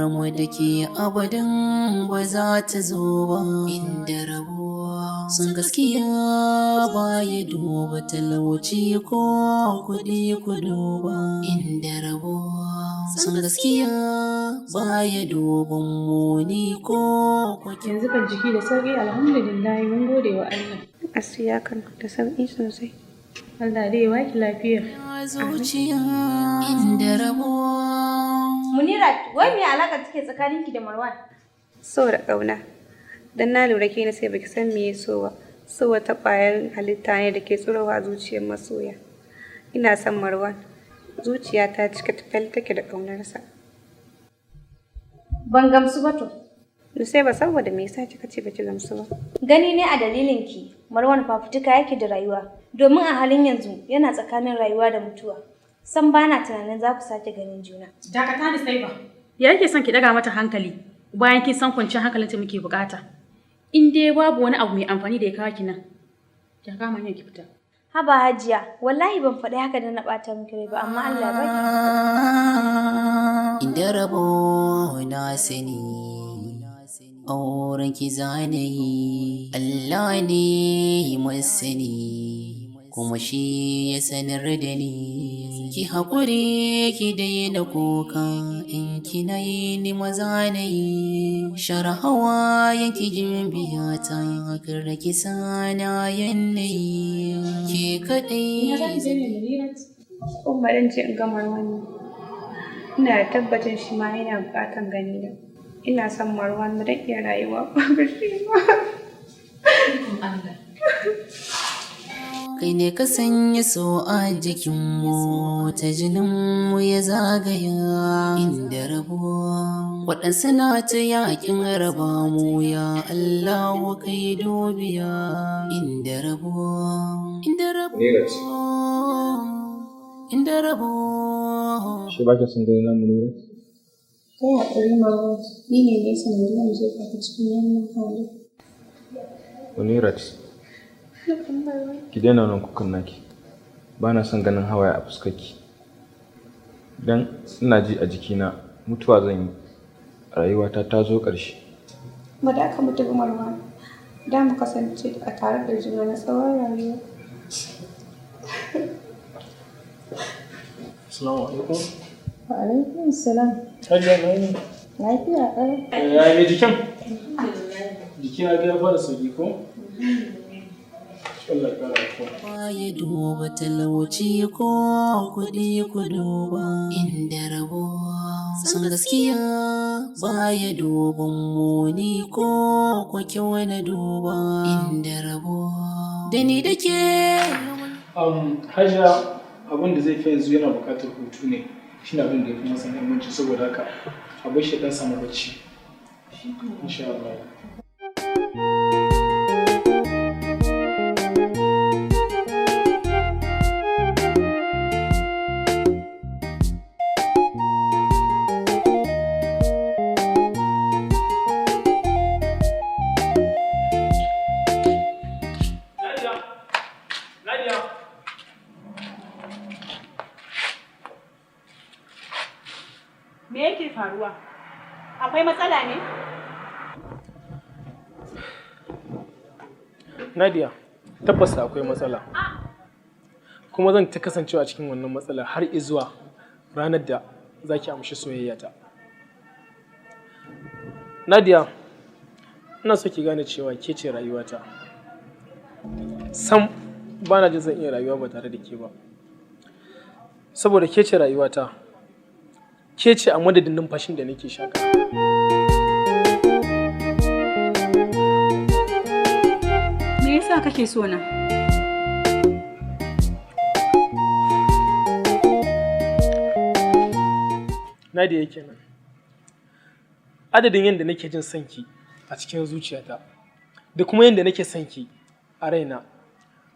Rabuwar mu da ke abadan ba za ta zo ba. Inda rabuwa sun gaskiya ba ya duba talauci ko kuɗi ku duba. Inda rabuwa sun gaskiya ba ya duban muni ko kwakin. Yanzu kan jiki da sauƙi, alhamdulillah, mun gode wa Allah. Asiya kan da sauƙi sosai. Allah dai ya baki lafiya. Zuciya inda rabuwa. Munirat, wai me alaka take tsakaninki da Marwan? So da ƙauna. Dan na lura ke na sai baki san me so ba. So wata ƙwayar halitta ne da ke tsirowa a zuciyar masoya. Ina son Marwan. Zuciyata cike tafal take da ƙaunarsa. Ban gamsu ba to. Sai ba saboda me yasa kika ce baki gamsu ba? Gani ne a dalilinki, Marwan fafutuka yake da rayuwa, domin a halin yanzu yana tsakanin rayuwa da mutuwa. San bana tunanin za ku sake ganin juna. Dakata da sai ba. Ya yake son ki daga mata hankali bayan kin san kwanciyar hankalinta muke bukata. In dai babu wani abu mai amfani da ya kawo ki nan, ki kama hanyar ki fita. Haba Hajiya, wallahi ban faɗi haka da na ɓata miki rai ba, amma Allah ya baki. Inda rabo na sani auren ki zane yi, Allah ne masani kuma shi ya sanar da ni. Ki haƙuri ki daina kuka, in kina yi ni maza na yi. Share hawa yanki gimbiya ta, kar ki sana yanayi ke kaɗai. Umma, dan ce in ga Marwan ne. Ina da tabbacin shi ma yana buƙatan gani na. Ina son Marwan, mu dan iya rayuwa babu shi ba. Allah. Kai ne ka sanya so a jikinmu, ta jininmu ya zagaya. Inda rabuwa waɗansu na ta yakin raba mu, ya Allah kai dubiya. Inda rabuwa, inda Munirat. rabuwa, inda rabuwa. Shi ba ki son ganin na, Munirat? Kai haƙuri Marwan, ni ne ne sanadiyar jefa ka cikin wannan halin. Munirat, ki daina wannan kukan naki. Ba na son ganin hawaye a fuskarki. Dan ina ji a jikina mutuwa zan yi. Rayuwata ta zo ƙarshe. Ba da aka mutu ba Marwan, da mu kasance a tare da juna na tsawon rayuwa. Assalamu alaikum. Wa alaikum salam. Hajiya, na yi. Lafiya ƙalau. Ya mai jikin? Jiki na ga ya fara sauki ko? Allah ya kara lafiya. Ya duba talauci ko kuɗi ku duba. Inda rabuwa san gaskiya ba ya duban muni ko kwakyau na duba. Inda rabuwa da ni da ke. Hajiya, abin da zai fi yanzu yana buƙatar hutu ne. Shi ne abin da ya fi masa muhimmanci, saboda haka a bar shi ya ɗan samu bacci. Insha Allah. Nadia! Nadia! Me yake faruwa? Akwai matsala ne? Nadia, tabbas akwai matsala. Kuma zan ta kasancewa cikin wannan matsala har izuwa ranar da za ki amshi soyayyata. Nadia, ina so ki gane cewa ke ce rayuwata. Sam ba na jin zan iya rayuwa ba tare da ke ba. Saboda ke ce rayuwata, ke ce a madadin numfashin da nake shaka. Me yasa kake so na? Nadia kenan. Adadin yadda nake jin sanki a cikin zuciyata da kuma yadda nake son ki a raina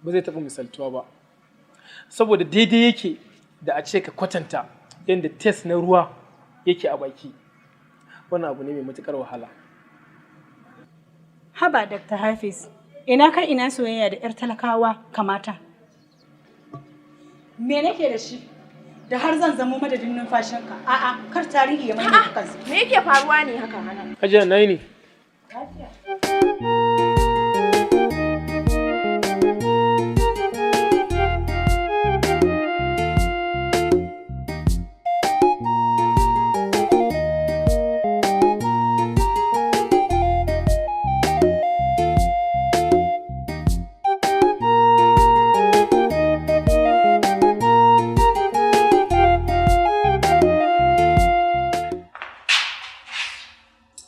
ba zai taɓa misaltuwa ba. Saboda daidai yake da a ce ka kwatanta yadda taste na ruwa yake a baki. Wannan abu ne mai matuƙar wahala. Haba Dr. Hafiz, ina kai ina soyayya da 'yar talakawa kamata. Me nake da shi? Da har zan zamo madadin numfashinka. A'a, kar tarihi ya maimaita kansa. Me yake faruwa ne haka hana? Hajiya na yi ne.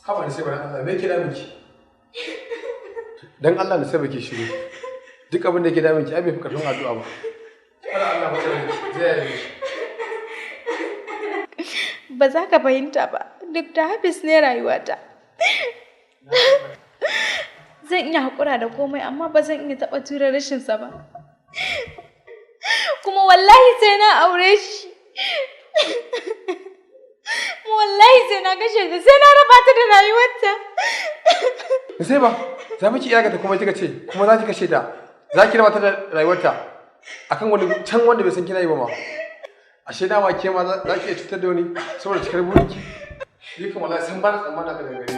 Haba da sai bari Allah, me yake damun ki? Dan Allah da sai baki shiru. Duk abin da yake damun ki ai bai fi karfin addu'a ba. Allah Allah ba zai zai yi miki. Ba za ka fahimta ba, duk da Hafiz ne rayuwata. Zan iya haƙura da komai amma ba zan iya taɓa tura rashinsa ba. Kuma wallahi sai na aure shi. Wallahi sai na kashe ta, sai na raba ta da rayuwarta. Sai ba za miki iyaka ta kuma kika ce kuma za ki kashe ta. Za ki raba ta da rayuwarta akan wani can wanda bai san kina yi ba ma. Ashe dama ke ma za ki iya cutar da wani saboda cikar burinki. Ni kuma wallahi san ba na tsammanin haka daga gare ki.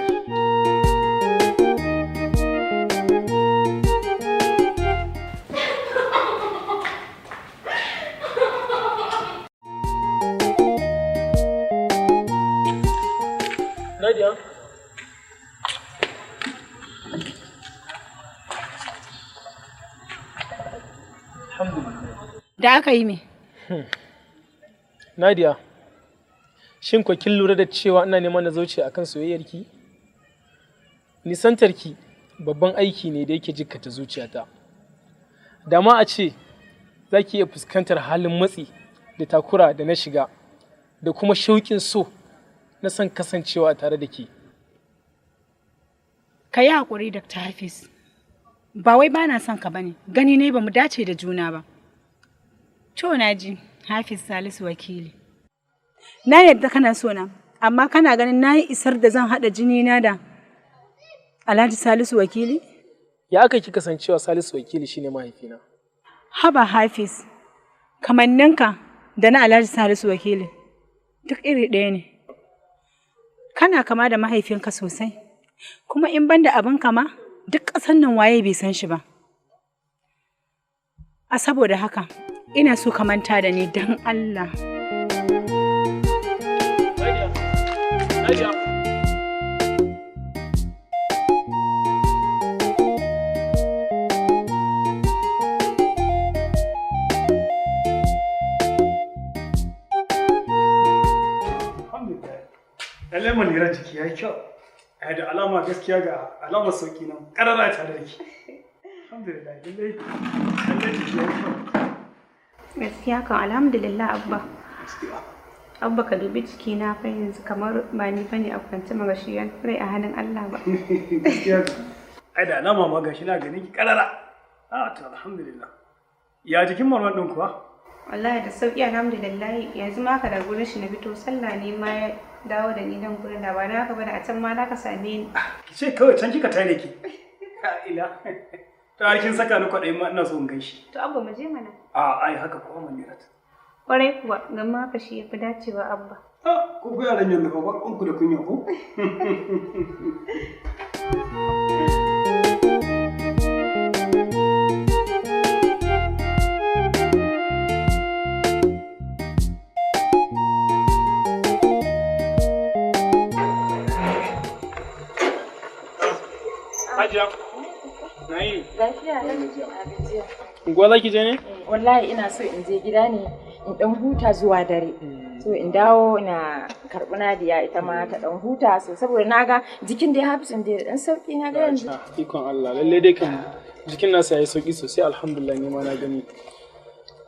Nadia. Alhamdulillah. Da aka yi me? Nadia, shin ko kin lura da cewa ina neman na zauce akan soyayyarki? Nisantarki babban aiki ne da yake jikkata zuciyata. Da ma a ce za ki iya fuskantar halin matsi da takura da na shiga da kuma shauƙin so na son kasancewa tare da ke. Ka yi haƙuri Dr. Hafiz. Ba wai ba na son ka bane, gani ne ba mu dace da juna ba. To na ji, Hafiz Salisu wakili. Na yadda kana so na, amma kana ganin na yi isar da zan haɗa jini na da Alhaji Salisu wakili? Ya aka ki kasancewa Salisu wakili shine mahaifina. Haba Hafiz, kamanninka da na Alhaji Salisu wakili duk iri ɗaya ne. Kana kama da mahaifinka sosai, kuma in banda abin kama duk ƙasan nan waye bai san shi ba. A saboda haka, ina so ka manta da ni don Allah. Nadia. Alhamdulillah. Lallai Munira jiki ya yi kyau. Ai da alama gaskiya ga alamar sauki nan karara tare da ki. Alhamdulillah lallai lallai jiki ya yi kyau. Gaskiya kan alhamdulillah Abba. Abba ka dubi cikina fa yanzu kamar ba ni bane a kwance magashiyan rai a hannun Allah ba. Gaskiya ai da alama ma gashi na ganin ki karara. Ah to alhamdulillah. Ya jikin Marwan din kuwa? Wallahi da sauki alhamdulillah yanzu ma ka da gurin shi na fito sallah ne ma ya dawo da ni nan gurin da ba na haka ba da a can ma ka same ni. Ki ce kawai can kika tare ki. Ha ila. To har kin saka ni kwaɗayin ma ina so in gan shi. To Abba mu je mana. A ai haka kuwa Munirat. Kwarai kuwa gama haka shi yafi dacewa Abba. Ah ko ku yaran yanzu fa ba ku da kunya ko? Hajiya. Na yi. Lafiya gajiya. Unguwa za ki je ne? Wallahi ina so in je gida ne in dan huta zuwa dare. So in dawo na karɓi Nadiya ita ma ta dan huta so saboda na ga jikin da ya hafi da dan sauki na ga yanzu. Ikon Allah, lalle dai kan jikin nasa yayi sauki sosai alhamdulillah ni ma na gani.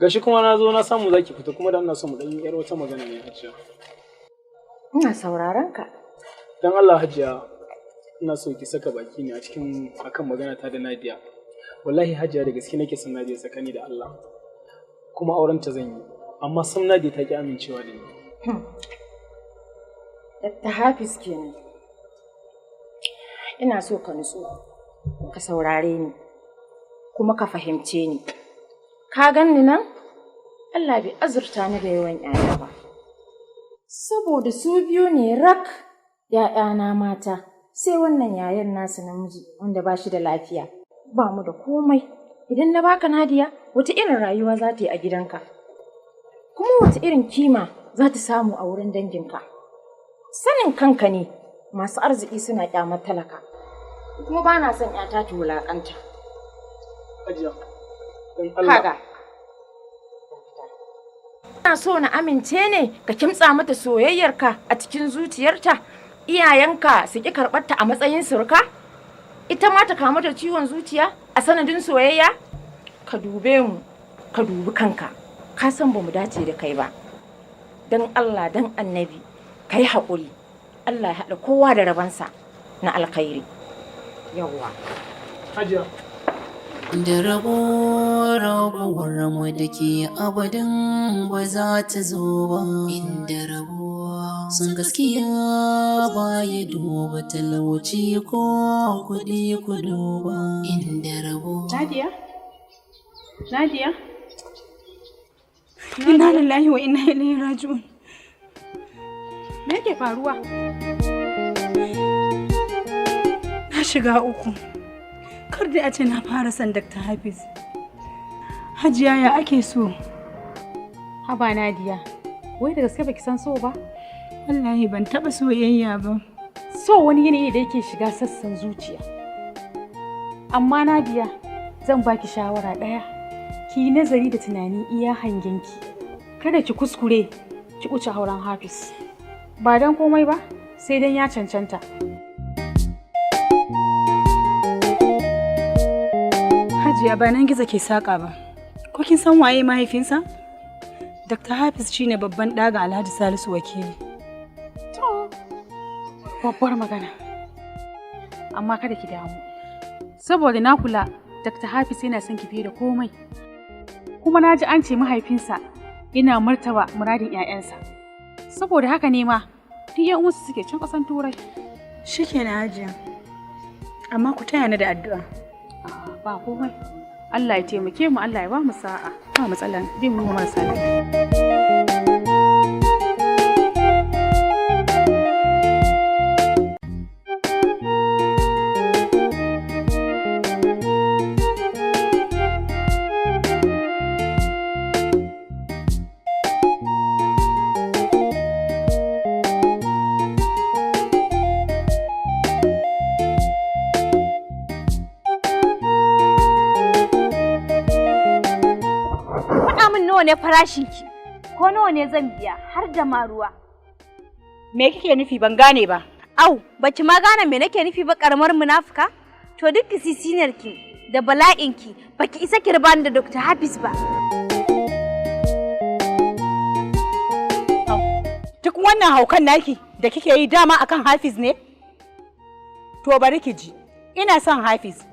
Gashi kuma na zo na samu zaki fita kuma da ina so mu dan yi yar wata magana ne Hajiya. Ina sauraron ka. Dan Allah Hajiya ina so ki saka baki ne a cikin akan magana ta da Nadiya. Wallahi Hajiya da gaske nake son Nadiya tsakani da Allah. Kuma auren ta zan yi. Amma sam Nadiya ta ki amincewa da ni. Dr. Hafiz kenan. Ina so ka nutsu, ka saurare ni, kuma ka fahimce ni. Ka gan ni nan? Allah bai azurta ni da yawan 'ya'ya ba. Saboda su biyu ne rak 'ya'yana mata, sai wannan yayan nasu namiji wanda ba shi da lafiya. Ba mu da komai. Idan na baka Nadiya, wata irin rayuwa za ta yi a gidanka? Kuma wata irin kima za ta samu a wurin danginka? Sanin kanka ne, masu arziki suna kyamar talaka. Kuma ba na son 'yata ta wulaƙanta. Hajiya, don Allah. Kaga. Ina so na amince ne ka kimtsa mata soyayyarka a cikin zuciyarta, iyayenka su ƙi karɓarta a matsayin surka? Ita ma ta kamu da ciwon zuciya a sanadin soyayya? Ka dube mu, ka dubi kanka, ka san ba mu dace da kai ba. Don Allah, don annabi, ka yi haƙuri. Allah ya haɗa kowa da rabansa na alkhairi. Yawwa. Hajiya. Da rabo rabuwar mu da ke abadan ba za ta zo ba. Inda rabo sun gaskiya ba ya duba talauci ko kuɗi ku duba. Inda rabo. Nadiya? Nadiya? Inna lillahi wa inna ilaihi raji'un. Me yake faruwa? Na shiga uku. Kar dai a ce na fara son Dr. Hafiz. Hajiya ya ake so? Haba Nadiya, wai da gaske baki san so ba? Wallahi ban taɓa soyayya ba. So wani yanayi da yake shiga sassan zuciya. Amma Nadiya, zan baki shawara ɗaya. Ki yi nazari da tunani iya hangenki. Kada ki kuskure ki wuce hauren Hafiz. Ba don komai ba, sai dan ya cancanta. Hajiya ba nan gizo ke saƙa ba. Ko kin san waye mahaifinsa? Dr. Hafiz shine babban ɗa ga Alhaji Salisu Wakili. To, babbar magana. Amma kada ki damu. Saboda na kula, Dr. Hafiz yana son ki fiye da komai. Kuma na ji an ce mahaifinsa yana martaba muradin 'ya'yansa. Saboda haka ne ma, duk 'yan uwansu suke can ƙasan Turai. Shikenan Hajiya. Amma ku taya ni da addu'a. Ba komai. Allah ya taimake mu, Allah ya ba mu sa'a. Ba matsala, bin mu marasa lafiya. Faɗa min nawa ne farashinki ko nawa ne zan biya har da ma ruwa. Me kike nufi ban gane ba? Au, baki ma gane me nake nufi ba karamar munafuka? To duk kisisinarki da bala'inki baki isa ki raba ni da Dr. Hafiz ba. Duk wannan haukan naki da kike yi dama akan Hafiz ne? To bari ki ji, ina son Hafiz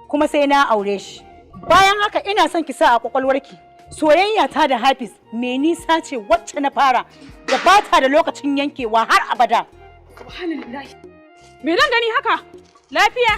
kuma sai na aure shi. Bayan haka ina son ki sa a kwakwalwarki soyayya ta da Hafiz mai nisa ce wacce na fara da ba ta da lokacin yankewa har abada. Subhanallah. Me zan gani haka? Lafiya?